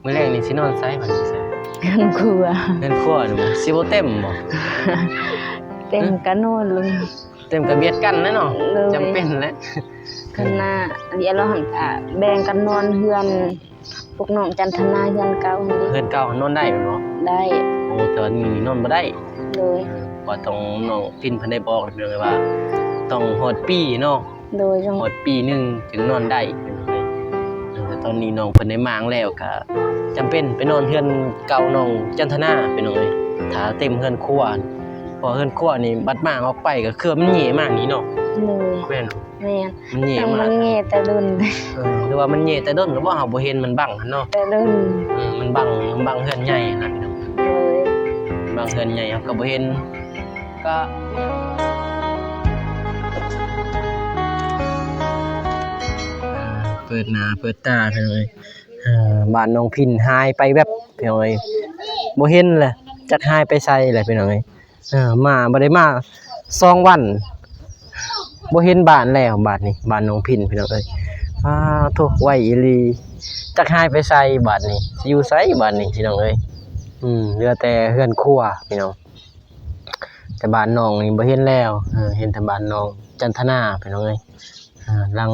ມື້ແລງນີ້ຊິນອນໃສບັດນີ້ຊະ? ເຮືອນຄົວ. ເຮືອນຄົວນີ້ບໍ່ ຊິບໍ່ເຕັມບໍ່? ເຕັມກະນອນລົງ. ເຕັມກະບຽດກັນແຫຼະເນາະ. ໂດຍ. ຈຳເປັນແຫຼະ. ຄັນວ່າລຽກຮ້ອງກະແບ່ງກັນນອນເຮືອນ ພວກນ້ອງຈັນທະນາເຮືອນເກົ່າຫັ້ນເດ. ເຮືອນເກົ່ານອນໄດ້ແມ່ນບໍ່? ໄດ້. ໂອ້ ແຕ່ວ່ານີ້ນອນບໍ່ໄດ້. ໂດຍ. ເພາະວ່າຕ້ອງ ນ້ອງພິນເພິ່ນໄດ້ບອກແລ້ວ ພີ່ນ້ອງເອີຍ ວ່າຕ້ອງຮອດປີເນາະ. ໂດຍ. ຮອດປີໜຶ່ງຈຶ່ງນອນໄດ້. ເອີ ແຕ່ຕອນນີ້ນ້ອງເພິ່ນໄດ້ມ້າງແລ້ວ ກະຈຳເປັນໄປນອນເຮືອນເກົ່ານ້ອງຈັນທະນາ ພີ່ນ້ອງເອີຍ ຖ້າເຕັມເຮືອນຄົວ. ເພາະເຮືອນຄົວນີ້ບັດມ້າງອອກໄປ ກະຄືວ່າມັນແຍ່ມານີ້ເນາະ. ໂດຍ. ແມ່ນ. ແມ່ນ. ມັນແຍ່ ມັນແຍ່ແຕ່ດົນ. ເອີ ຫຼືວ່າມັນແຍ່ແຕ່ດົນ ຫຼືວ່າເຮົາບໍ່ເຫັນ ມັນບັງຫັ້ນເນາະ. ແຕ່ດົນ. ເອີ ມັນບັງ ບັງເຮືອນໃຫຍ່ຫັ້ນ. ໂດຍ. ບັງເຮືອນໃຫຍ່ ເຮົາກະບໍ່ເຫັນ. ກະ ເປີດໜ້າເປີດຕາເລີຍ. ເອີ ບ້ານນ້ອງພິນຫາຍໄປແວັບ ພີ່ນ້ອງເອີຍ ບໍ່ເຫັນແຫຼະ ຈັກຫາຍໄປໃສແຫຼະ ພີ່ນ້ອງເອີຍ. ເອີ ມາ ບໍ່ໄດ້ມາສອງວັນ ບໍ່ເຫັນບ້ານແລ້ວບາດນີ້ ບ້ານນ້ອງພິນ ພີ່ນ້ອງເອີຍ. ອ້າໂທ້ ໄວອີ່ຫຼີ ຈັກຫາຍໄປໃສບາດນີ້ ຊິຢູ່ໃສບາດນີ້ ພີ່ນ້ອງເອີຍ. ອືມ ເຫຼືອແຕ່ເຮືອນຄົວ ພີ່ນ້ອງ. ແຕ່ບ້ານນ້ອງນີ້ບໍ່ເຫັນແລ້ວ. ເອີ ເຫັນແຕ່ບ້ານນ້ອງຈັນທະນາ ພີ່ນ້ອງເອີຍ. ເອີ ຫຼັງ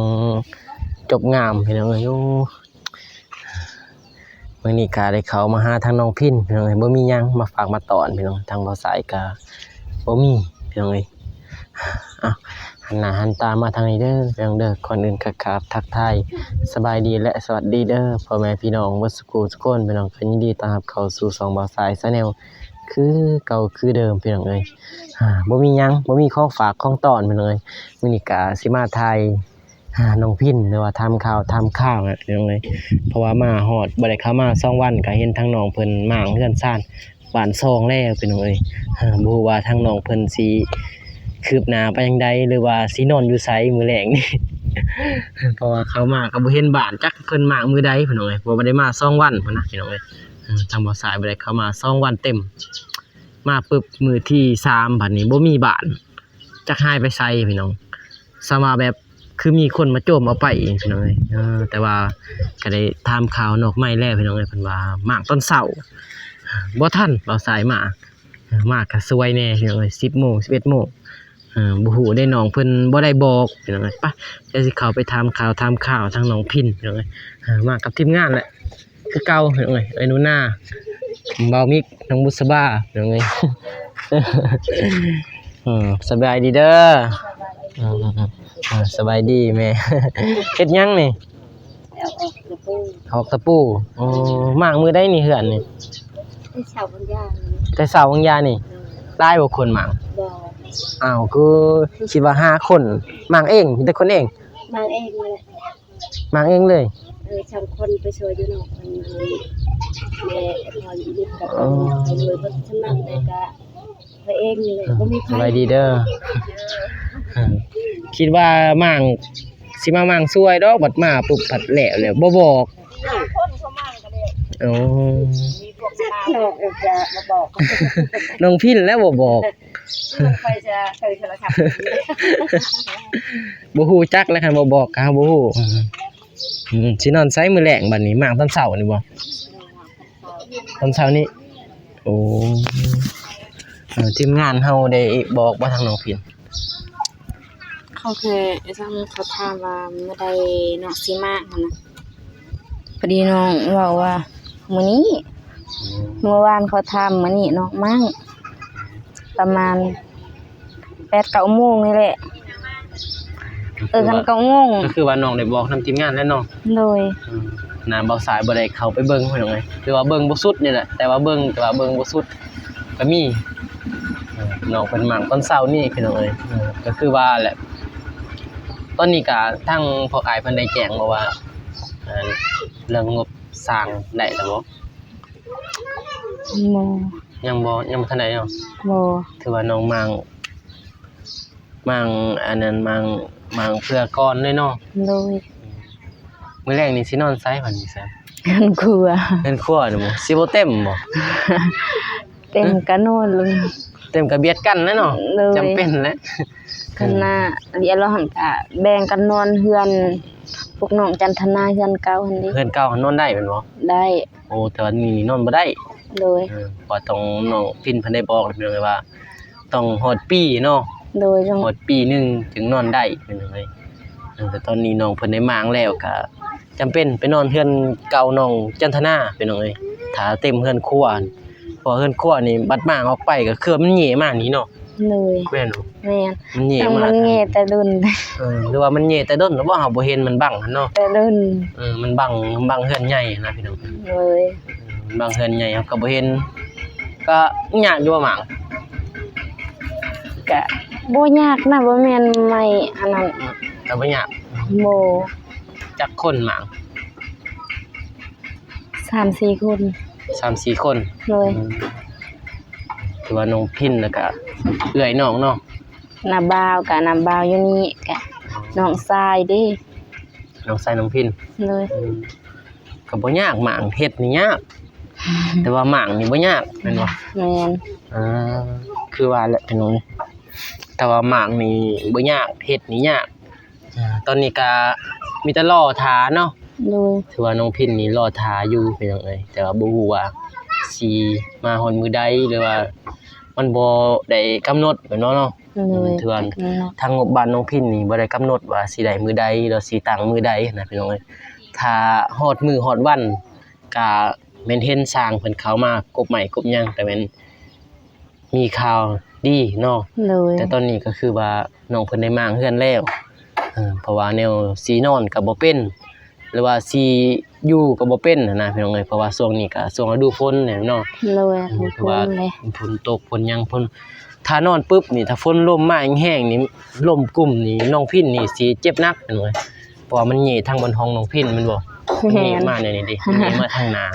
ຈົບງາມ ພີ່ນ້ອງເອີຍ. ໂອ້ ມື້ນີ້ກະໄດ້ເຂົ້າມາຫາທາງນ້ອງພິນ ພີ່ນ້ອງເອີຍ. ບໍ່ມີຫຍັງມາຝາກມາຕ້ອນ ພີ່ນ້ອງ. ທາງບ່າວສາຍກະບໍ່ມີ ພີ່ນ້ອງເອີຍ. ເອົາ ຫັນໜ້າຫັນຕາມາທາງນີ້ເດີ ພີ່ນ້ອງເດີ. ກ່ອນອື່ນກະກາບທັກທາຍສະບາຍດີ ແລະ ສະຫວັດດີເດີ ພໍ່ແມ່ພີ່ນ້ອງເບິດສູ່ຜູ້ສູ່ຄົນ ພີ່ນ້ອງ. ກະຍິນດີຕ້ອນຮັບເຂົ້າສູ່ຊ່ອງບ່າວສາຍ Channel ຄືເກົ່າຄືເດີມ ພີ່ນ້ອງເອີຍ. ອາ ບໍ່ມີຫຍັງ ບໍ່ມີຂອງຝາກຂອງຕ້ອນ ພີ່ນ້ອງເອີຍ. ມື້ນີ້ກະຊິມາຖ່າຍ ຫານ້ອງພິນ ຫຼືວ່າຖາມຂ່າວຖາມຄາວແຫຼະ ພີ່ນ້ອງເອີຍ. ເພາະວ່າມາຮອດ ບໍ່ໄດ້ເຂົ້າມາສອງວັນ ກະເຫັນທາງນ້ອງເພິ່ນມ້າງເຮືອນຊານບ້ານຊ່ອງແລ້ວ ພີ່ນ້ອງເອີຍ. ເອີ ບໍ່ຮູ້ວ່າທາງນ້ອງເພິ່ນຊິຄືບໜ້າໄປຈັ່ງໃດ ຫຼືວ່າຊິນອນຢູ່ໃສມື້ແລງນີ້. ເພາະວ່າເຂົ້າມາກະບໍ່ເຫັນບ້ານ ຈັກເພິ່ນມ້າງມື້ໃດ ພີ່ນ້ອງເອີຍ. ເພາະວ່າບໍ່ໄດ້ມາສອງວັນພຸ້ນນະ ພີ່ນ້ອງເອີຍ. ເອີ ທາງບ່າວສາຍບໍ່ໄດ້ເຂົ້າມາສອງວັນເຕັມ ມາປຶບມື້ທີສາມ ບາດນີ້ບໍ່ມີບ້ານ ຈັກຫາຍໄປໃສ ພີ່ນ້ອງ. ສ່ຳວ່າແບບຄືມີຄົນມາໂຈມເອົາໄປ ພີ່ນ້ອງເອີຍ. ເອີ ແຕ່ວ່າກະໄດ້ຖາມຂ່າວນອກໄມແລ້ວ ພີ່ນ້ອງເອີຍ ເພິ່ນວ່າມ້າງຕອນເຊົ້າ ບໍ່ທັນບ່າວສາຍມາ. ເອີ ມາກະສວຍແດ່ ພີ່ນ້ອງເອີຍ ສິບໂມງ ສິບເອັດໂມງ. ເອີ ບໍ່ຮູ້ເດ້ ນ້ອງເພິ່ນບໍ່ໄດ້ບອກ ພີ່ນ້ອງເອີຍ. ປະ ດຽວຊິເຂົ້າໄປຖາມຂ່າວຖາມຄາວທາງນ້ອງພິນ ພີ່ນ້ອງເອີຍ. ເອີ ມາກັບທີມງານແຫຼະ ຄືເກົ່າ ພີ່ນ້ອງເອີຍ. ເອື້ອຍໜູນາ ບ່າວມິກ ນ້ອງບຸດສະບາ ພີ່ນ້ອງເອີຍ. ເອີ ສະບາຍດີເດີ. ເອີ ເອີ ເອີ ສະບາຍດີແມ່. ເຮັດຫຍັງນີ້? ອອກຕະປູ. ໂອ້ ມ້າງມື້ໃດນີ້ເຮືອນນີ້? ແຕ່ເຊົ້າບາງຢ່າງ. ແຕ່ເຊົ້າບາງຢ່າງນີ້. ໂດຍ. ຫຼາຍບໍ່ຄົນມ້າງ? ບໍ່. ອ້າວ ຄືຄິດວ່າຫ້າຄົນ. ມ້າງເອງ? ມີແຕ່ຄົນເອງ? ມ້າງເອງແຫຼະ. ມ້າງເອງເລີຍ? ເອີ ສອງຄົນໄປຊ່ວຍຢູ່ນອກ ອັນ ແມ່ ພໍ່ຢູ່ນີ້ກະ ເອີ ໄປຊ່ວຍເບິ່ງສຳນັກ ແລ້ວກະ ໄປເອງນີ້ແຫຼະ ບໍ່ມີໃຜ. ສະບາຍດີເດີ. ຄິດວ່າມ້າງ ຊິມາມ້າງຊ່ວຍດອກ ບັດມາປຸບພັດແລ້ວ ແລ້ວບໍ່ບອກ. ໂອ້ ນ້ອງພິນແຫຼະບໍ່ບອກ. ບໍ່ຮູ້ຈັກແຫຼະ ຄັນບໍ່ບອກກະເຮົາບໍ່ຮູ້. ອືມ ຊິນອນໃສມື້ແລງບາດນີ້? ມ້າງຕອນເຊົ້ານີ້ບໍ່? ຕອນເຊົ້ານີ້. ໂອ້ ເອີ ທີມງານເຮົາໄດ້ບອກບໍ່ທາງນ້ອງພິນ? ເຂົາແຄ່ ເຂົາຖາມວ່າມື້ໃດນ້ອງຊິມາຫັ້ນນະ. ພໍດີນ້ອງເວົ້າວ່າມື້ນີ້. ອືມ ເມື່ອວານເຂົາຖາມ ມື້ນີ້ນ້ອງມາປະມານແປດເກົ້າໂມງນີ້ແຫຼະ. ເອີ ຄັນເກົ້າໂມງ ກະຄືວ່ານ້ອງໄດ້ບອກນຳທີມງານແລ້ວເນາະ. ໂດຍ. ອືມ ໜ້າບ່າວສາຍບໍ່ໄດ້ເຂົ້າໄປເບິ່ງ ພີ່ນ້ອງເອີຍ ຄືວ່າເບິ່ງບໍ່ສຸດນີ້ແຫຼະ ແຕ່ວ່າເບິ່ງ ແຕ່ວ່າເບິ່ງບໍ່ສຸດກະມີ. ເອີ ນ້ອງເພິ່ນມ້າງຕອນເຊົ້ານີ້ ພີ່ນ້ອງເອີຍ. ເອີ ກະຄືວ່າແຫຼະ ຕອນນີ້ກະທາງພໍ່ອ້າຍເພິ່ນໄດ້ແຈ້ງບໍ່ວ່າ ອັນ ເລື່ອງງົບສ້າງໄດ້ແລ້ວບໍ່? ບໍ່. ຍັງບໍ່ ຍັງບໍ່ທັນໄດ້ເນາະ. ບໍ່. ຖືວ່ານ້ອງມ້າງ ມ້າງອັນນັ້ນ ມ້າງ ມ້າງເພື່ອກ່ອນເລີຍເນາະ. ໂດຍ. ມື້ແລງນີ້ຊິນອນໃສບັດນີ້ຊະ? ເຮືອນຄົວ. ເຮືອນຄົວນີ້ບໍ່ ຊິບໍ່ເຕັມບໍ່? ເຕັມກະນອນລົງ. ເຕັມກະບຽດກັນແຫຼະເນາະ. ໂດຍ. ຈຳເປັນແຫຼະ. ຄັນວ່າລຽກຮ້ອງກະແບ່ງກັນນອນເຮືອນ ພວກນ້ອງຈັນທະນາເຮືອນເກົ່າຫັ້ນເດ. ເຮືອນເກົ່າຫັ້ນນອນໄດ້ແມ່ນບໍ່? ໄດ້. ໂອ້ ແຕ່ວ່ານີ້ນອນບໍ່ໄດ້. ໂດຍ ເອີ ເພາະວ່າຕ້ອງ ນ້ອງພິນເພິ່ນໄດ້ບອກແລ້ວ ພີ່ນ້ອງເອີຍ ວ່າຕ້ອງຮອດປີເນາະ. ໂດຍ ຕ້ອງຮອດປີໜຶ່ງຈຶ່ງນອນໄດ້ ພີ່ນ້ອງເອີຍ. ເອີ ແຕ່ຕອນນີ້ນ້ອງເພິ່ນໄດ້ມ້າງແລ້ວ ກະຈຳເປັນໄປນອນເຮືອນເກົ່ານ້ອງຈັນທະນາ ພີ່ນ້ອງເອີຍ ຖ້າເຕັມເຮືອນຄົວ. ເພາະວ່າເຮືອນຄົວນີ້ບັດມ້າງອອກໄປ ກະຄືມັນແຍ່ມານີ້ເນາະ. ໂດຍ ແມ່ນບໍ່? ແມ່ນ ມັນແຍ່ມາ ມັນແຍ່ແຕ່ດົນ. ເອີ ຫຼືວ່າມັນແຍ່ແຕ່ດົນ ຫຼືວ່າເຮົາບໍ່ເຫັນ ມັນບັງຫັ້ນເນາະ. ແຕ່ດົນ ເອີ ມັນບັງ ບັງເຮືອນໃຫຍ່ຫັ້ນນະ ພີ່ນ້ອງ. ໂດຍ ບັງເຮືອນໃຫຍ່ເຮົາກະບໍ່ເຫັນ. ກະຍາກຢູ່ບໍ່ມ້າງ? ກະບໍ່ຍາກນະ ບໍ່ແມ່ນໄມ້ອັນນັ້ນ. ກະບໍ່ຍາກ. ບໍ່. ຈັກຄົນມ້າງ? ສາມສີ່ຄົນ. ສາມສີ່ຄົນ. ໂດຍ ອືມ ຖືວ່ານ້ອງພິນ ແລ້ວກະເອື້ອຍນ້ອງເນາະ. ນ້າບ່າວ ກະນ້າບ່າວຢູ່ນີ້ ກະນ້ອງຊາຍເດ້. ນ້ອງຊາຍນ້ອງພິນ. ໂດຍ ອືມ ກະບໍ່ຍາກ ມ້າງເຮັດນີ້ຍາກ ແຕ່ວ່າມ້າງນີ້ບໍ່ຍາກ ແມ່ນບໍ່? ແມ່ນ. ອ່າ ຄືວ່າແຫຼະ ພີ່ນ້ອງ ແຕ່ວ່າມ້າງນີ້ບໍ່ຍາກ ເຮັດນີ້ຍາກ. ອ່າ ຕອນນີ້ກະມີແຕ່ລໍຖ້າເນາະ. ໂດຍ ຖືວ່ານ້ອງພິນນີ້ລໍຖ້າຢູ່ ພີ່ນ້ອງເອີຍ ແຕ່ວ່າບໍ່ຮູ້ວ່າຊິມາຮອດມື້ໃດ ຫຼືວ່າມັນບໍ່ໄດ້ກຳນົດແມ່ນບໍ່ເນາະ. ໂດຍ ອືມ ຖືວ່າ ກຳນົດ ທາງງົບບ້ານນ້ອງພິນນີ້ບໍ່ໄດ້ກຳນົດວ່າຊິໄດ້ມື້ໃດ ຫຼືຊິຕັ້ງມື້ໃດຫັ້ນນະ ພີ່ນ້ອງເອີຍ. ຖ້າຮອດມື້ຮອດວັນ ກະແມ່ນເຫັນຊ່າງເພິ່ນເຂົ້າມາກົບໄມ້ກົບຫຍັງ ກະແມ່ນມີຂ່າວດີເນາະ. ໂດຍ ແຕ່ຕອນນີ້ກະຄືວ່ານ້ອງເພິ່ນໄດ້ມ້າງເຮືອນແລ້ວ ເອີ ເພາະວ່າແນວຊິນອນກະບໍ່ເປັນ ຫຼືວ່າຊິຢູ່ກະບໍ່ເປັນຫັ້ນນະ ພີ່ນ້ອງເອີຍ. ເພາະວ່າຊ່ວງນີ້ກະຊ່ວງລະດູຝົນແຫຼະເນາະ. ໂດຍ ອືມ ຝົນ ແຫຼະ ຝົນຕົກ ຝົນຫຍັງ ຝົນ ຖ້ານອນປຶບນີ້ ຖ້າຝົນລົມມາແຮງໆນີ້ ລົມກຸ້ມນີ້ ນ້ອງພິນນີ້ຊິເຈັບໜັກ ພີ່ນ້ອງເອີຍ. ເພາະວ່າມັນແຍ່ທາງບ່ອນຫ້ອງນ້ອງພິນແມ່ນບໍ່? ແມ່ນ ມັນແຍ່ມາແນວນີ້ເດ້ ມັນແຍ່ມາທາງໜ້າ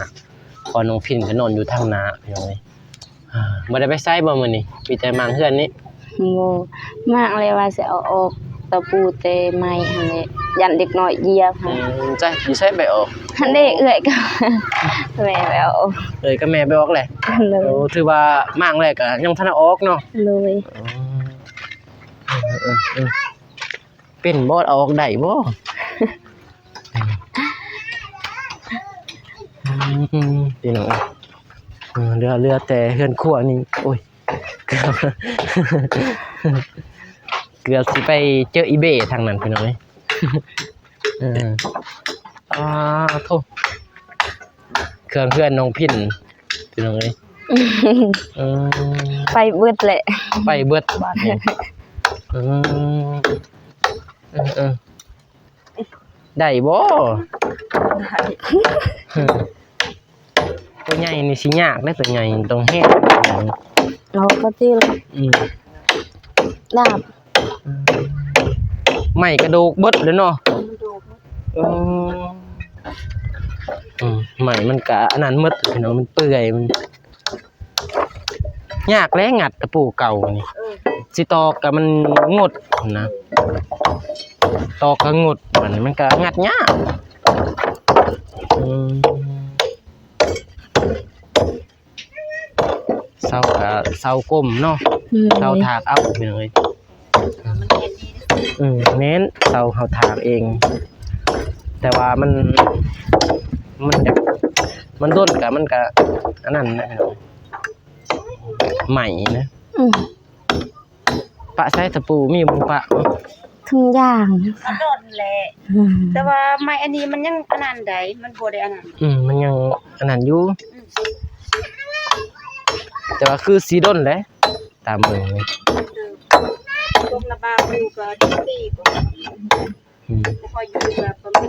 ເພາະນ້ອງພິນກະນອນຢູ່ທາງໜ້າ ພີ່ນ້ອງເອີຍ. ອ່າ ບໍ່ໄດ້ໄປໃສບໍ່ມື້ນີ້? ມີແຕ່ມ້າງເຮືອນນີ້. ບໍ່ ມ້າງແລ້ວວ່າຊິເອົາອອກຕະປູແຕ່ໄມ້ຫັ້ນແຫຼະ ຢ້ານເດັກນ້ອຍຢຽບ. ອືມ ໃສ ຢູ່ໃສໄປອອກ? ຫັ້ນເດ້ ເອື້ອຍກັບແມ່ໄປອອກ. ເອື້ອຍກັບແມ່ໄປອອກແຫຼະ. ໂດຍ ໂອ້ ຖືວ່າມ້າງແລ້ວກະຍັງບໍ່ທັນໄດ້ອອກເນາະ. ໂດຍ ອືມ ເອີ ເອີ ເອີ ເປັນບໍ່? ເອົາອອກໄດ້ບໍ່? ອືມ ພີ່ນ້ອງເອີຍ ເຫຼືອ ເຫຼືອແຕ່ເຮືອນຄົວນີ້ ໂອ້ຍ ເກືອບ ເກືອບຊິໄປເຈີອີເບທາງນັ້ນ ພີ່ນ້ອງເອີຍ. ເອີ ອ່າ ໂທ້ ເຄື່ອງເຮືອນນ້ອງພິນ ພີ່ນ້ອງເອີຍ. ເອີ ໄປເບິດແຫຼະ ໄປເບິດບາດນີ້. ເອີ ເອີ ເອີ ໄດ້ບໍ່? ໄດ້ ຕົວໃຫຍ່ນີ້ຊິຍາກເດ້ ຕົວໃຫຍ່ຕ້ອງແຮງ. ເອົາກະຕິລະ ອືມ ດາບ ໄມ້ກະໂດກເບິດເລີຍເນາະ. ເອີ ອືມ ໄມ້ມັນກະອັນນັ້ນໝົດ ພີ່ນ້ອງ ມັນເປື່ອຍ ມັນຍາກແຫຼະ ງັດຕະປູເກົ່ານີ້. ເອີ ຊິຕອກກະມັນງົດຫັ້ນນະ ຕອກກະງົດ ບາດນີ້ມັນກະງັດຍາກ. ອືມ ເສົາກະເສົາກົມເນາະ. ອືມ ເສົາຖາກເອົາ ພີ່ນ້ອງເອີຍ. ອືມ ແມ່ນ ເສົາເຮົາຖາກເອງ ແຕ່ວ່າມັນ ມັນຢາກ ມັນດົນກະ ມັນກະອັນນັ້ນແຫຼະ ພີ່ນ້ອງ ໄໝ້ນະ. ອືມ ປະໃສ່ຕະປູ ມີບໍ່ປະ? ທຸງຢາງ ມັນດົນແຫຼະ. ອືມ ແຕ່ວ່າໄມ້ອັນນີ້ມັນຍັງອັນນັ້ນໃດ໋ ມັນບໍ່ໄດ້ອັນນັ້ນ. ອືມ ມັນຍັງອັນນັ້ນຢູ່. ອືມ ແຕ່ວ່າຄືຊິດົນແຫຼະ ຕາມເບິ່ງນີ້. ເອີ ຕົກລະບາບຢູ່ກໍເຈັດປີ. ອືມ ບໍ່ຄ່ອຍຢູ່ແບບປະມານ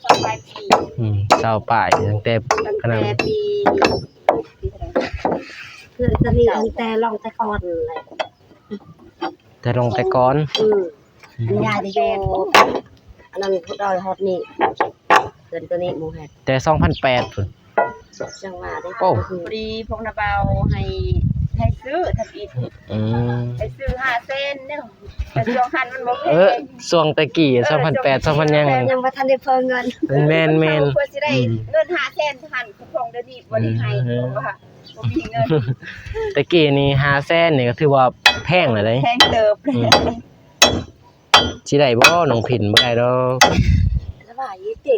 ຊາວປາຍປີ. ອືມ ຊາວປາຍ ຕັ້ງແຕ່ ຕັ້ງແຕ່ປີ ປີເທົ່າໃດ? ເຮືອນຕົວນີ້ຕັ້ງແຕ່ລ່ອງແຕ່ກ່ອນແຫຼະ. ແຕ່ລ່ອງແຕ່ກ່ອນ. ອືມ ອືມ ມັນຍ້າຍໄປຢູ່ອັນນັ້ນ ພຸດດອຍຮອດນີ້ ເຮືອນຕົວນີ້ໝູ່ເຮັດ ແຕ່ສອງພັນແປດພຸ້ນ. ຈັ່ງວ່າເດ້. ໂອ້ ພໍດີພວກນ້າບ່າວໃຫ້ ໃຫ້ຊື້ທຳອິດ. ອືມ ໃຫ້ຊື້ຫ້າແສນເດ້. ແຕ່ຊ່ວງຫັ້ນມັນບໍ່ແພງ. ເອີ ຊ່ວງແຕ່ກີ້ ເອີ ສອງພັນແປດ ສອງພັນຫຍັງ ຍັງບໍ່ທັນໄດ້ເພີ່ມເງິນ. ແມ່ນໆ ເພື່ອຊິໄດ້ ອືມ ເງິນຫ້າແສນຫັ້ນ ຂອງດຽວນີ້ບໍ່ໄດ້ໃຫ້ ອືມ ເພາະວ່າບໍ່ມີເງິນ. ແຕ່ກີ້ນີ້ຫ້າແສນນີ້ກະຖືວ່າແພງແລ້ວເດ້ ແພງເຕີບ. ອືມ ຊິໄດ້ບໍ່ນ້ອງພິນ? ບໍ່ໄດ້ດອກ. ສະບາຍດີຕິ?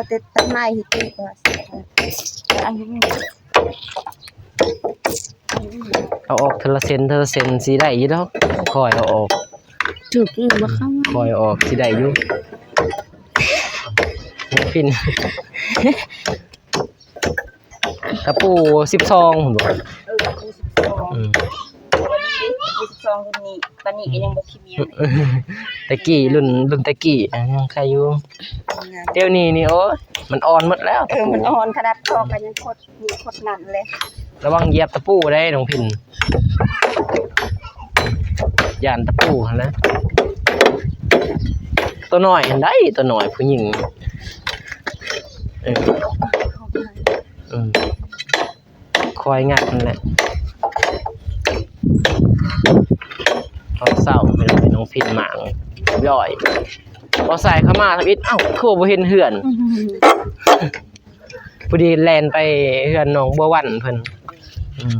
ແຕ່ຕົ້ນໄມ້ທີ່ປູກວ່າ ເອົາອອກເທື່ອລະເຊັນ ເທື່ອລະເຊັນ ຊິໄດ້ຢູ່ດອກ ຄ່ອຍເອົາອອກ ຖືກຢູ່ບໍ່ເຂົ້າ ຄ່ອຍເອົາອອກ ຊິໄດ້ຢູ່ ພິນ ຕະປູສິບສອງພຸ້ນບໍ? ເອີ ຕະປູສິບສອງ ອືມ ຕະປູສິບສອງ ລຸ້ນນີ້ ປານນີ້ກໍຍັງບໍ່ຂີ້ເມຍ ແຕ່ກີ້ ລຸ້ນ ລຸ້ນແຕ່ກີ້ ອາ ຍັງໄຄຢູ່ ງາມ ດຽວນີ້ນີ້ ໂອ້ຍ ມັນອ່ອນໝົດແລ້ວ ເອີ ຕະປູ ມັນອ່ອນຂະໜາດ ຕອກກໍຍັງຄົດ ມີຄົດນັ້ນເລີຍ ລະວັງຢຽບຕະປູເດ້ນ້ອງພິນ ຢ້ານຕະປູຫັ້ນແຫຼະ ໂຕນ້ອຍຫັ້ນໃດ໋ ໂຕນ້ອຍຜູ້ຍິງ ເອີ ເອີ ຄ່ອຍງັດຫັ້ນແຫຼະ ຕອນເຊົ້າ ນ້ອງພິນໝາງ ເອີ ບໍ່ໃສ່ເຂົ້າມາທຳອິດ ເອົ້າ ຄືວ່າບໍ່ເຫັນເຮືອນ ພໍດີແລ່ນໄປເຮືອນນ້ອງບົວວັນເພິ່ນ ອືມ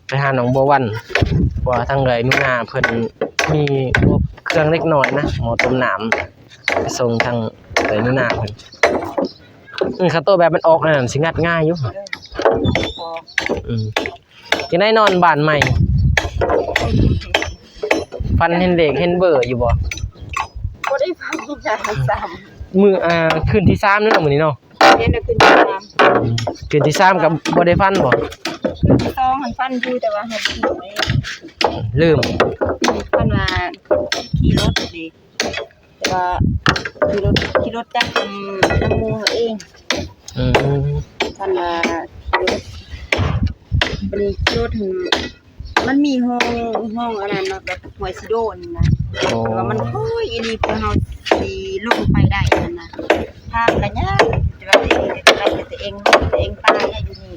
ໄປຫານ້ອງບົວວັນ ເພາະວ່າທາງເອື້ອຍໜູນາເພິ່ນມີພວກເຄື່ອງເລັກນ້ອຍນະ ໝໍ້ຕົ້ມນ້ຳ ໄປສົ່ງທາງເອື້ອຍໜູນາເພິ່ນ ອືມ ຄັນໂຕແບບມັນອອກອັນນັ້ນ ຊິງັດງ່າຍຢູ່ ເອີ ອືມ ຈັ່ງໃດນອນບ້ານໃໝ່ ຝັນເຫັນເລກເຫັນເບີຢູ່ບໍ່? ບໍ່ໄດ້ຝັນຈັກ ມື້ ອ່າ ຄືນທີສາມແລ້ວເນາະ ມື້ນີ້ເນາະ ແມ່ນ ຄືນທີສາມ ອືມ ຄືນທີສາມກໍບໍ່ໄດ້ຝັນບໍ່? ຄືນທີສອງຫັ້ນຝັນຢູ່ ແຕ່ວ່າເຮົາລືມ ລືມ ຝັນວ່າຂີ່ລົດເດ້ ແຕ່ວ່າຂີ່ລົດ ຂີ່ລົດຈັກນຳ ນຳໝູ່ເຮົາເອງ ອືມ ຄັນວ່າຂີ່ລົດ ບັດນີ້ຂີ່ລົດຫັ້ນ ມັນມີຮ່ອງ ຮ່ອງອັນນັ້ນເນາະ ແບບຫ້ວຍຊິໂດນນະ ໂອ້ ແຕ່ວ່າມັນຄ່ອຍອີ່ຫຼີ ເພື່ອເຮົາຊິລົງໄປໄດ້ຫັ້ນນະ ທາງກໍຍາກ ແຕ່ວ່າຕົວເອງ ຕົວເອງ ຕົວເອງຕາຍຢູ່ນີ້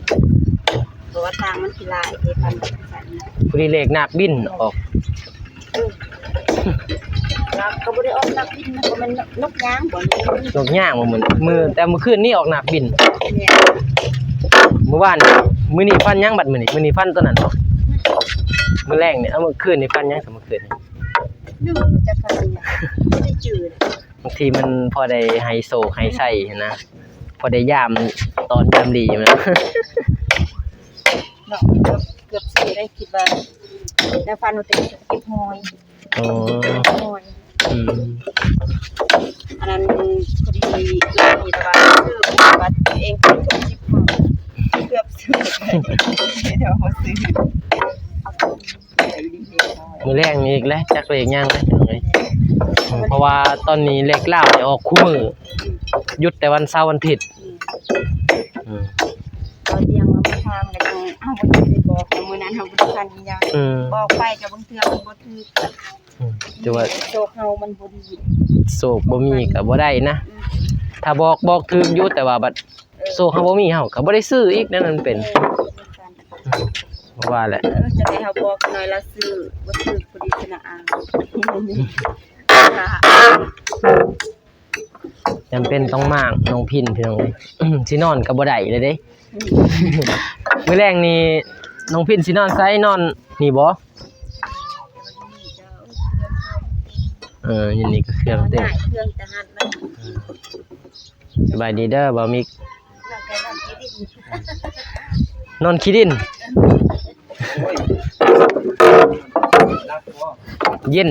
ເພາະວ່າທາງມັນຂີ້ຫຼ້າຍເດ້ ປານນັ້ນ ພໍດີເລກນາກບິນອອກ ເອີ ກໍບໍ່ໄດ້ອອກນາກບິນນະ ກໍແມ່ນນົກຍາງບໍ? ນົກຍາງບໍ່ມື້ ມື້ ແຕ່ມື້ຄືນນີ້ອອກນາກບິນ ແມ່ນ ມື້ວານ ມື້ນີ້ຝັນຫຍັງບັດມື້ນີ້? ມື້ນີ້ຝັນຕົວນັ້ນບໍ? ອືມ ມື້ແລງນີ້ ເອົາ ມື້ຄືນນີ້ຝັນຫຍັງ ມື້ຄືນນີ້? ລືມ ຈັກຝັນຫຍັງ ບໍ່ໄດ້ຈື່ເລີຍ ບາງທີມັນພໍໄດ້ໃຫ້ໂຊກໃຫ້ໄຊຫັ້ນນະ ພໍໄດ້ຍາມຕອນຍາມດີນະ ເນາະ ເກືອບ ເກືອບຊິໄດ້ຄິດວ່າ ໃນຝັນວ່າຕົວເອງເກັບຫອຍ ໂອ້ ເກັບຫອຍ ອືມ ອັນນັ້ນພໍດີເອື້ອຍມີແຕ່ວ່າ ເອີ ວ່າຕົວເອງເກັບຫອຍ ເກືອບຊິແຕ່ວ່າບໍ່ຊື້ ມື້ແລງນີ້ອີກແຫຼະ ຈັກເລກຫຍັງແຫຼະ ເອີຍ ເພາະວ່າຕອນນີ້ເລກລາວນີ້ອອກຄູ່ມື້ ຢຸດແຕ່ວັນເສົາວັນອາທິດ ອືມ ອືມ ຕອນທ່ຽງເຮົາມາຖາມກໍຍັງ ເຮົາບໍ່ໄດ້ບອກ ມື້ນັ້ນເຮົາບໍ່ໄດ້ຝັນອີ່ຫຍັງ ອືມ ບອກໄປກໍບາງເທື່ອມັນບໍ່ຖືກ ອືມ ຖືວ່າໂຊກເຮົາມັນບໍ່ດີ ໂຊກບໍ່ມີກໍບໍ່ໄດ້ນະ ອືມ ຖ້າບອກ ບອກຖືກຢູ່ ແຕ່ວ່າບັດ ເອີ ໂຊກເຮົາບໍ່ມີ ເຮົາກໍບໍ່ໄດ້ຊື້ອີກ ແນວນັ້ນເປັນ ເອີ ອືມ ບໍ່ວ່າແຫຼະ ເອີ ຈັ່ງໃດເຮົາບອກໜ້ອຍລະຊື້ ບໍ່ຊື້ຜູ້ດີຊະນະອາຍ ຈຳເປັນຕ້ອງມ້າງນ້ອງພິນ ພີ່ນ້ອງເອີຍ ຊິນອນກໍບໍ່ໄດ້ເລີຍເດ້. ມື້ແລງນີ້ນ້ອງພິນຊິນອນໃສ? ນອນນີ້ບໍ່? ເອີ ຢູ່ນີ້ກໍເຄື່ອງເຕັມ. ສະບາຍດີເດີບ່າວມິກ. ນອນຂີ້ດິນ ເຢັນ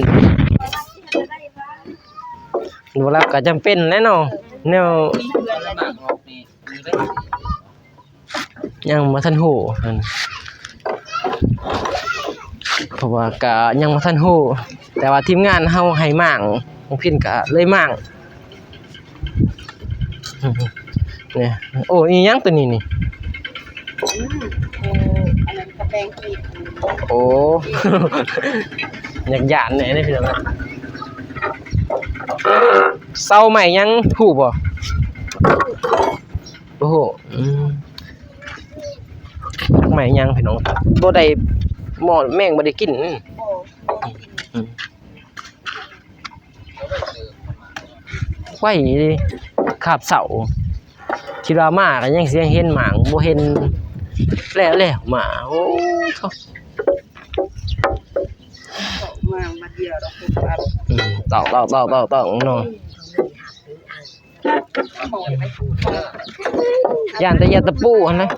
ບໍ່ຫຼັບກໍຈຳເປັນແຫຼະເນາະ ແນວ ຍັງບໍ່ທັນຮູ້ ເພາະວ່າກະຍັງບໍ່ທັນຮູ້ ແຕ່ວ່າທີມງານເຮົາໃຫ້ມ້າງ ນ້ອງພິນກະເລີຍມ້າງ. ນີ້ ໂອ້ ອີ່ຫຍັງໂຕນີ້ນີ້? ອືມ ໂອ້ ອັນນັ້ນກະແປງກີບ. ໂອ້ ຢາກຢ້ານແດ່ເດ້ພີ່ນ້ອງ. ເສົາໄມ້ຫຍັງ ຮູ້ບໍ່? ບໍ່ຮູ້. ອືມ ໄມ້ຫຍັງພີ່ນ້ອງ? ບໍ່ໄດ້ ໝໍ້ແມງບໍ່ໄດ້ກິນ. ບໍ່ ບໍ່ໄດ້ກິນ. ອືມ ໄວອີ່ຫຼີ ຄາບເສົາ ຄິດວ່າມາກໍຍັງຊິເຫັນໝາກ ບໍ່ເຫັນ ແລ້ວ ແລ້ວມາ ໂອ້ໂທ້ ມາບາດດຽວດອກ ອືມ ຕອກໆໆໆເນາະ ຢ້ານແຕ່ຢາດຕະປູຫັ້ນແຫຼະ.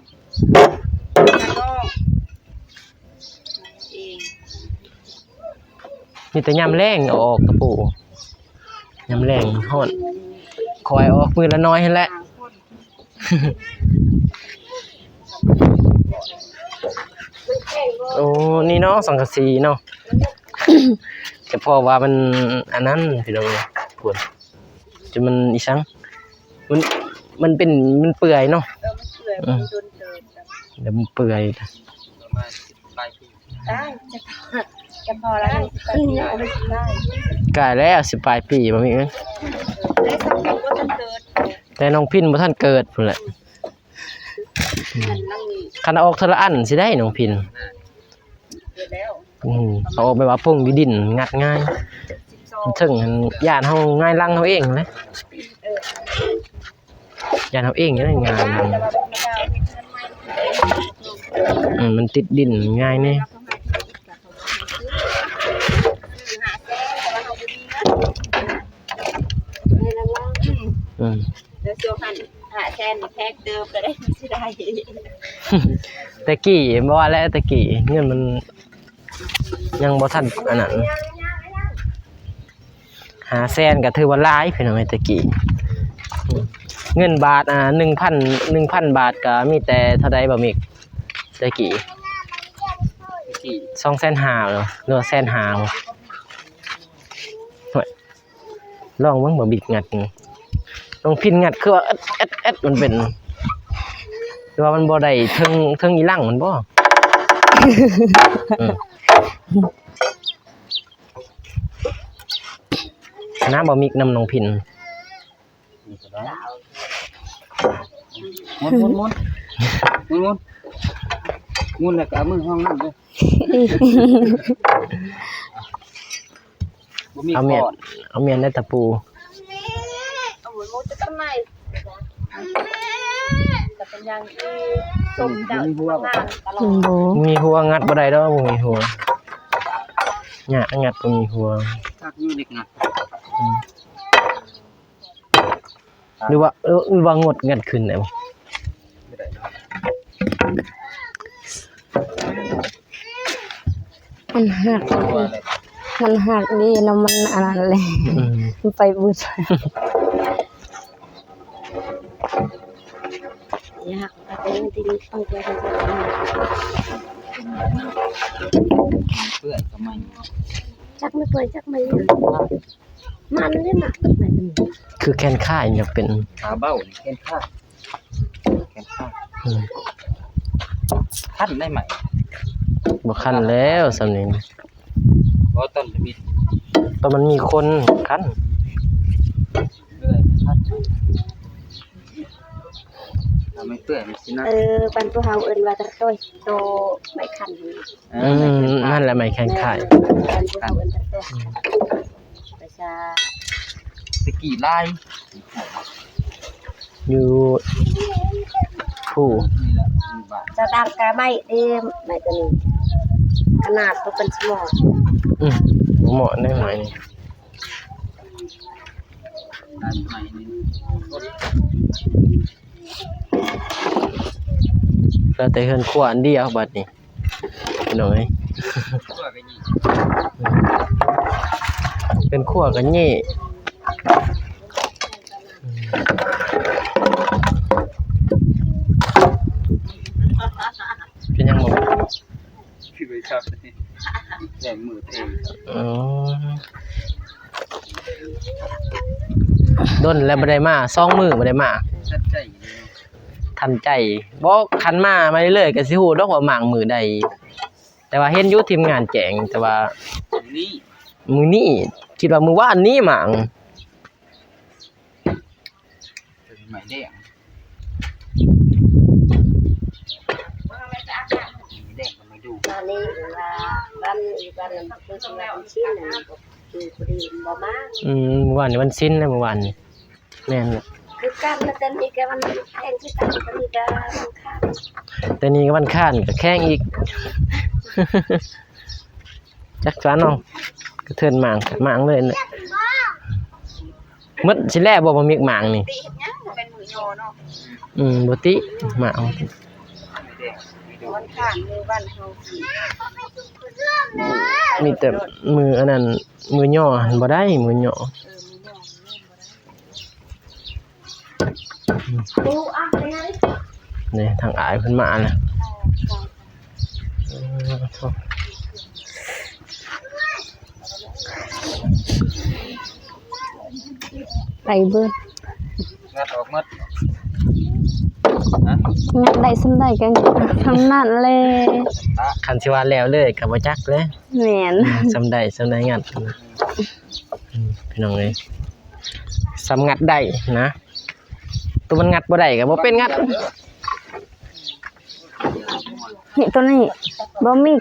ເອງ ມີແຕ່ຍາມແລງເອົາອອກຕະປູ ຍາມແລງຮ້ອນ ຄ່ອຍເອົາອອກມື້ລະໜ້ອຍຫັ້ນແຫຼະ. ໂອ້ ນີ້ເນາະ ສັງກະສີເນາະ ສະເພາະວ່າມັນອັນນັ້ນພີ່ນ້ອງເອີຍ ພຸ້ນ ຈະມັນອີ່ສັງ ມັນ ມັນເປັນ ມັນເປື່ອຍເນາະ ເອີ ມັນເປື່ອຍ ອືມ ມັນດົນເຕີບແລ້ວ ດຽວມັນເປື່ອຍ ປະມານສິບປາຍປີ ຕາຍ ຈະພໍແລ້ວ ກາຍແລ້ວ ສິບປາຍປີບໍ່ມີເອີຍ ແຕ່ນ້ອງພິນບໍ່ທັນເກີດພຸ້ນແຫຼະ. ຄັນອອກເທື່ອລະອັນຊິໄດ້ນ້ອງພິນ ອືມ ເອົາອອກແບບວ່າປົງຢູ່ດິນ ງັດງ່າຍ ເທິງຫັ້ນ ຢ້ານເຮົາຫງາຍຫຼັງເຮົາເອງນະ ຢ້ານເຮົາເອງນະ ຫງາຍຫຼັງ ອືມ ມັນຕິດດິນງ່າຍແດ່ ອືມ ແລ້ວຊ່ວງຫັ້ນ ຫ້າແສນ ແພງເຕີບ ກໍໄດ້ ຊິໄດ້ ແຕ່ກີ້ ບໍ່ວ່າແຫຼະ ແຕ່ກີ້ເງິນມັນຍັງບໍ່ທັນອັນນັ້ນ ຫ້າແສນກໍຖືວ່າຫຼາຍພີ່ນ້ອງເອີຍ ແຕ່ກີ້ ເງິນບາດ ອ່າ ໜຶ່ງພັນ ໜຶ່ງພັນບາດກໍມີແຕ່ເທົ່າໃດບໍ່ມິກ ແຕ່ກີ້ ສອງແສນຫ້າ ຫຼືວ່າແສນຫ້າ ໂອ້ຍ ລອງເບິ່ງບໍ່ບິກງັດນີ້ ນ້ອງພິນງັດຄືວ່າແອັດໆໆ ມັນເປັນ ແຕ່ວ່າມັນບໍ່ໄດ້ເທິງ ເທິງອີ່ຫຼັງມັນບໍ່? ອືມ ນະບໍ່ມິກນຳນ້ອງພິນ ໝູນ ໝູນ ໝູນ ໝູນ ໝູນແລ້ວກໍເອົາມືຫ້ອງນ້ຳເດີ. ບໍ່ມີ ເອົາມ້ຽນ ຄ້ອນ ເອົາມ້ຽນໄດ້ຕະປູ ເອົາໝູນ ໝູນຈະທຳໄມ ຈະເປັນຫຍັງຄືສົ້ມເຈົ້າ ບໍ່ມີຫົວ ບໍ່ ມີຫົວ ງັດບໍ່ໄດ້ດອກ ບໍ່ມີຫົວ ຍາກ ງັດບໍ່ມີຫົວ ຄັກຢູ່ເດັກງັດ ອືມ. ຫຼືວ່າ ເອີ ຫຼືວ່າງົດກັນຂຶ້ນໄດ້ບໍ່? ມັນຫັກ ມັນຫັກດີເນາະ ມັນອັນນັ້ນແຫຼະ ອືມ ມັນໄປບຶດ ເປື້ອນກໍໃໝ່ ຈັກມັນເປື່ອຍ ຈັກມັນ ມັນເດ້ນະ ຄືແຂນຂາຍັງເປັນ ຂາເບົານີ້ ແຂນຂາ ແຂນຂາ ອືມ ຄັນໄດ້ໄໝ? ບໍ່ຄັນແລ້ວສ່ຳນີ້ ບໍ່ ຕອນມີ ຕອນມັນມີຄົນຄັນ ເອີ ຄັນ. ໄມ້ເປື່ອຍມັນຊິໜັກ. ເອີ ບ້ານພວກເຮົາເອີ້ນວ່າຕະໂຕ້ຍ ໂຕໄມ້ຄັນ. ເອີ ອືມ ໄມ້ຄັນ ນັ້ນແຫຼະໄມ້ແຂງຄ້າຍ. ແມ່ນ ບ້ານພວກເຮົາເອີ້ນຕະໂຕ້ຍ. ອືມ ພາສາ ແຕ່ກີ້ຫຼາຍ ຢູ່ພູ່ ນີ້ແຫຼະ ຢູ່ບ້ານ. ຈະດັງກະໄມ້ເດ້ ໄມ້ໂຕນີ້ ຂະໜາດບໍ່ເປັນສະໝໍ. ອືມ ບໍ່ເໝາະໃນໄມ້ນີ້. ເຫຼືອແຕ່ເຮືອນຄົວອັນດຽວບັດນີ້ ພີ່ນ້ອງເອີຍ. ເຮືອນຄົວກະແຍ່ ເປັນຫຍັງບໍ່? ຄືໄປຄັບ ແລງມືເພງ. ອໍ ດົນແລ້ວບໍ່ໄດ້ມາ ສອງມື້ບໍ່ໄດ້ມາ. ທັນໃຈ ທັນໃຈ. ບໍ່ ຄັນມາ ມາເລື້ອຍໆ ກະຊິຮູ້ດອກວ່າໝາກມື້ໃດ. ແຕ່ວ່າເຫັນຢູ່ທີມງານແຈ້ງ ແຕ່ວ່າມື້ນີ້ ມື້ນີ້ ຄິດວ່າມື້ວານນີ້ໝາກ. ໄມ້ແດງ ໄມ້ແດງກະໄມ້ດູ່ ຕອນນີ້ວ່າວັນ ວັນ ຄືຊິວ່າວັນສິນນະ ຄືພໍດີບໍ່ມາ. ອືມ ມື້ວານນີ້ວັນສິນນະ ມື້ວານນີ້. ແມ່ນແຫຼະ ຄືກັນ ແຕ່ນີ້ກະວັນແພງຄືກັນ ຕອນນີ້ກະວັນຄານ ແຕ່ນີ້ກະວັນຄານ ກະແຂງອີກ. ຈັກສາເນາະ ກະເທີນໝາກ ໝາກເລີຍ. ໝົດຊິແລ້ວບໍ່ ໝາກນີ້? ອືມ ບໍ່ຕິ ໝາກ ມີແຕ່ມື້ອັນນັ້ນ ມື້ຍໍຫັ້ນບໍ່ໄດ້ ມື້ຍໍ. ນີ້ ທາງອ້າຍເພິ່ນມາແລ້ວ. ໄປເບິດ ງັດອອກໝົດ ງັດໄດ້ສ່ຳໃດກະສ່ຳນັ້ນແຫຼະ. ຄັນຊິວ່າແລ້ວເລີຍກະບໍ່ຈັກແຫຼະ. ແມ່ນ ສ່ຳໃດສ່ຳໃດງັດ. ອືມ ພີ່ນ້ອງເອີຍ ສ່ຳງັດໄດ້ນະ. ໂຕມັນງັດບໍ່ໄດ້ກະບໍ່ເປັນງັດ. ນີ້ ໂຕນີ້ບໍ່ມີ.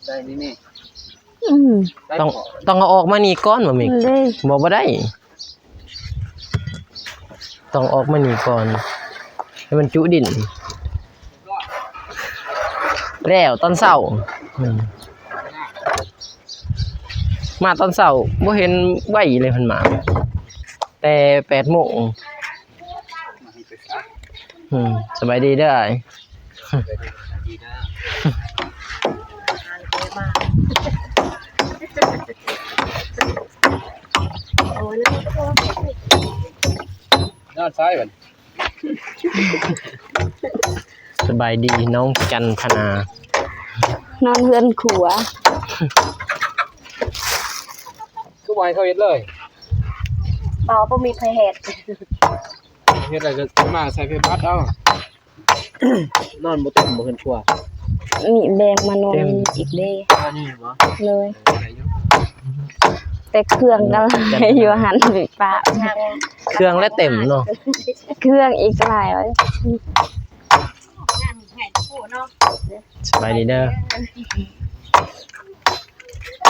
ໄດ້ນີ້ ອືມ ຕ້ອງ ຕ້ອງເອົາອອກມານີ້ກ່ອນບໍ່ມີ. ເດ້ ບໍ່ ບໍ່ໄດ້. ຕ້ອງອອກມານີ້ກ່ອນ ໃຫ້ມັນຈຸດິນ. ແລ້ວຕອນເຊົ້າ ອືມ ມາຕອນເຊົ້າບໍ່ເຫັນໄວເລີຍ ເພິ່ນມາແຕ່ແປດໂມງ. ອືມ ສະບາຍດີເດີອ້າຍ. ນອນໃສບັດ? ສະບາຍດີນ້ອງຈັນທະນາ ນອນເຮືອນຂົວ. ຄືບໍ່ໃຫ້ເຂົາເຮັດເລີຍ? ບໍ່ ບໍ່ມີໃຜເຮັດ. ເຮັດແລ້ວກະມາໃສ່ໄຟບັດເອົາ. ນອນບໍ່ເຕັມບໍ່ເຮືອນຄົວ. ມີແບ່ງມານອນອີກເດ້. ອັນນີ້ບໍ? ໂດຍ. ເອີ ໄດ້ຢູ່ ແຕ່ເຄື່ອງກະຫຼາຍຢູ່ຫັ້ນ ປະ ເຄື່ອງລະເຕັມເນາະ. ເຄື່ອງອີກຫຼາຍ. ສະບາຍດີເດີ.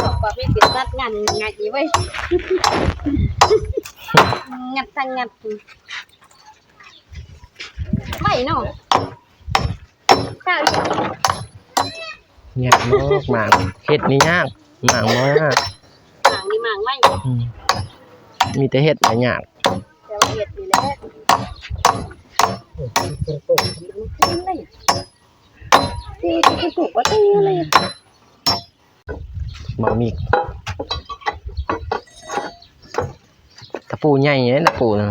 ບອກວ່າມີເປັນສັດງານງ່າຍດີເວີຍ ງັດທັງງັດ. ໄວເນາະ ຂ້າວດຽວ. ຍາກເນາະ ໝາກເຮັດນີ້ຍາກ ໝາກບໍ່ຍາກ ໝາກນີ້ໝາກໄວ. ອືມ ມີແຕ່ເຮັດລະຍາກ ແຕ່ວ່າເຮັດນີ້ແຫຼະ. ເວົ້າມີ ຕະປູໃຫຍ່ເດ້ ຕະປູນະ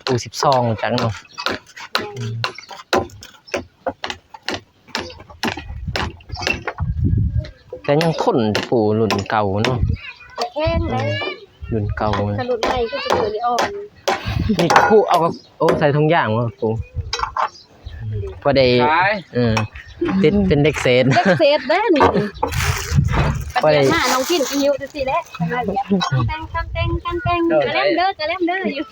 ປູສິບສອງ ຈັກເນາະ. ແຕ່ຍັງທົນ ຕະປູລຸ້ນເກົ່າເນາະ ແຂງເດ້ ລຸ້ນເກົ່າ. ຖ້າລຸ້ນໃໝ່ຄືສະເໝີນີ້ອ່ອນ ນີ້ ຕະປູເອົາ ໂອ້ ໃສ່ຖົງຢາງບໍ່ປູ? ພໍໄດ້ ເອີ ຕິດເປັນເຫຼັກເສດ ເຫຼັກເສດເດ້ນີ້. ບໍ່ໄດ້ ມານ້ອງພິນຊິຫິວຊື່ໆແຫຼະ ມາຫຽບ ຕຳແຕງ ຕຳແຕງ ຕຳແຕງ ກະແລັມເດີ ກະແລັມເດີຢູ່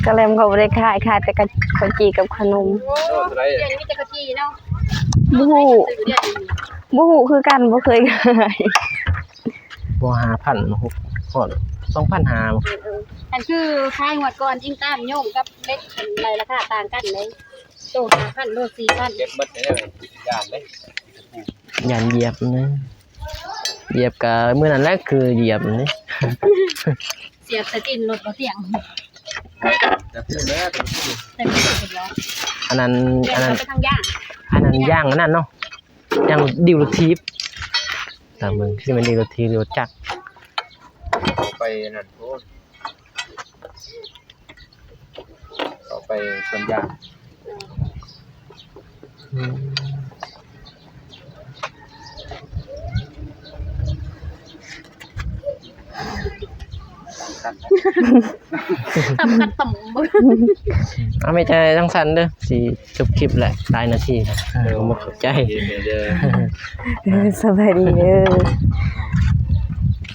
ກະແລັມເຂົາບໍ່ໄດ້ຂາຍ ຂາຍແຕ່ກະ ເຂົ້າຈີ່ກັບຂະໜົມ ໂອ້ ດຽວນີ້ມີແຕ່ເຂົ້າຈີ່ເນາະ ບໍ່ຮູ້ ບໍ່ຮູ້ຄືກັນ ບໍ່ເຄີຍຂາຍ ບໍ່ ຫ້າພັນ ຫົກ ຮອດສອງພັນຫ້າ ເອີໆ ອັນຄືຂາຍງວດກ່ອນ ອີງຕາມໂຍງກັບເຫຼັກ ອັນໃນລາຄາຕ່າງກັນເດ້ ໂລຫ້າພັນ ໂລສີ່ພັນ ເກັບໝົດເດ້ ຢ້ານເດ້ ຢ້ານຢຽບນະ ຢຽບກະມື້ນັ້ນແຫຼະ ຄືຢຽບນີ້ ສຽບໃສ່ຕີນລົດບໍ່ຕຽງ ແຕ່ພຸ້ນແຫຼະ ແຕ່ພຸ້ນແຫຼະ ອັນນັ້ນ ອັນນັ້ນ ໄປທາງຢາງ ອັນນັ້ນຢາງອັນນັ້ນເນາະ ຢາງດິວລົດຖີບ ຕາມເບິ່ງຊິແມ່ນດິວລົດຖີບ ລົດຈັກ ໄປອັນນັ້ນໂພດ ເຂົ້າໄປສວນຢາງ ອືມ ຕຳ ຕຳ ເອົາ ມີແຕ່ຈັ່ງຊັ້ນເດີ ຊິຈົບຄລິບແຫຼະ ຫຼາຍນາທີແລ້ວ ເອີ ບໍ່ເຂົ້າໃຈ ເອີ ສະບາຍດີເດີ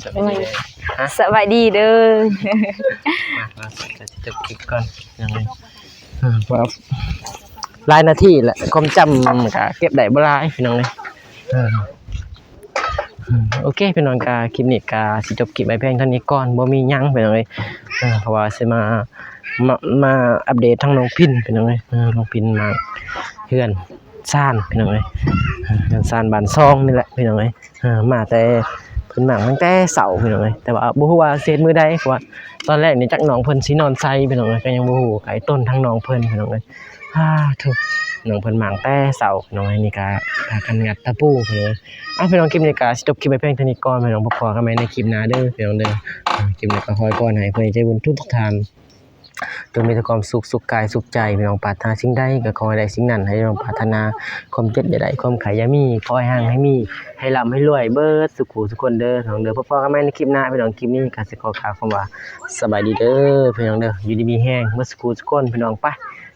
ສະບາຍດີເດີ ຮະ? ສະບາຍດີເດີ ມາ ມາ ກະຊິຈົບຄລິບກ່ອນ ພີ່ນ້ອງເອີຍ ເອີ ວ່າຫຼາຍນາທີແລ້ວ ຄວາມຈຳກະເກັບໄດ້ບໍ່ຫຼາຍ ພີ່ນ້ອງເອີຍ ເອີ ເອີ ໂອເຄ ພີ່ນ້ອງ ກະຄລິບນີ້ກະຊິຈົບຄລິບໄວ້ພຽງເທົ່ານີ້ກ່ອນ ບໍ່ມີຫຍັງ ພີ່ນ້ອງເອີຍ ເອີ ເພາະວ່າຊິມາ ມາ ມາອັບເດດທາງນ້ອງພິນ ພີ່ນ້ອງເອີຍ ເອີ ນ້ອງພິນມາເຮືອນຊານ ພີ່ນ້ອງເອີຍ ເຮືອນຊານບ້ານຊ່ອງນີ້ແຫຼະ ພີ່ນ້ອງເອີຍ ເອີ ມາແຕ່ ເພິ່ນມາຕັ້ງແຕ່ເຊົ້າ ພີ່ນ້ອງເອີຍ ແຕ່ວ່າບໍ່ຮູ້ວ່າຊິເຮັດມື້ໃດ ເພາະວ່າຕອນແລກນີ້ຈັກນ້ອງເພິ່ນຊິນອນໃສ ພີ່ນ້ອງເອີຍ ກະຍັງບໍ່ຮູ້ ກະໄອ້ຕົນທາງນ້ອງເພິ່ນ ພີ່ນ້ອງເອີຍ ອາ ໂທ້ ນ້ອງເພິ່ນມາຕັ້ງແຕ່ເຊົ້າ ພີ່ນ້ອງເອີຍ ນີ້ກະພາກັນງັດຕະປູ ພີ່ນ້ອງເອີຍ ເອົາ ພີ່ນ້ອງ ຄລິບນີ້ກະຊິຈົບຄລິບໄວ້ພຽງເທົ່ານີ້ກ່ອນ ພີ່ນ້ອງ ພົບພໍ້ກັນໃໝ່ໃນຄລິບໜ້າເດີ ພີ່ນ້ອງເດີ ອາ ຄລິບນີ້ກະຂໍໃຫ້ພໍ່ໃຫຍ່ເຈົ້າບຸນທຸກໆທ່ານ ຈົ່ງມີແຕ່ຄວາມສຸກ ສຸກກາຍສຸກໃຈ ພີ່ນ້ອງ ປາດຖະໜາສິ່ງໃດກໍຂໍໃຫ້ໄດ້ສິ່ງນັ້ນ ໃຫ້ພີ່ນ້ອງປາດຖະໜາຄວາມເຈັບຢ່າໄດ້ ຄວາມໄຂ້ຢ່າມີ ຂໍໃຫ້ຮັ່ງໃຫ້ມີ ໃຫ້ລ່ຳໃຫ້ລວຍເບິດສູ່ຄູ່ສູ່ຄົນເດີ ພີ່ນ້ອງເດີ ພົບພໍ້ກັນໃໝ່ໃນຄລິບໜ້າ ພີ່ນ້ອງ ຄລິບນີ້ກະຊິຂໍກ່າວຄຳວ່າ ສະບາຍດີເດີ ພີ່ນ້ອງເດີ ຢູ່ດີມີແຮງເບິດສູ່ຄູ່ສູ່ຄົນ ພີ່ນ້ອງ ໄປ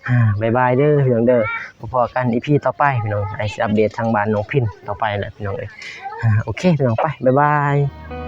ອາ ບາຍບາຍເດີ ພີ່ນ້ອງເດີ ພົບພໍ້ກັນອີພີຕໍ່ໄປ ພີ່ນ້ອງ ໄອ້ຊິອັບເດດທາງບ້ານນ້ອງພິນຕໍ່ໄປແຫຼະ ພີ່ນ້ອງເອີຍ ອາ ໂອເຄ ພີ່ນ້ອງ ໄປ ບາຍບາຍ.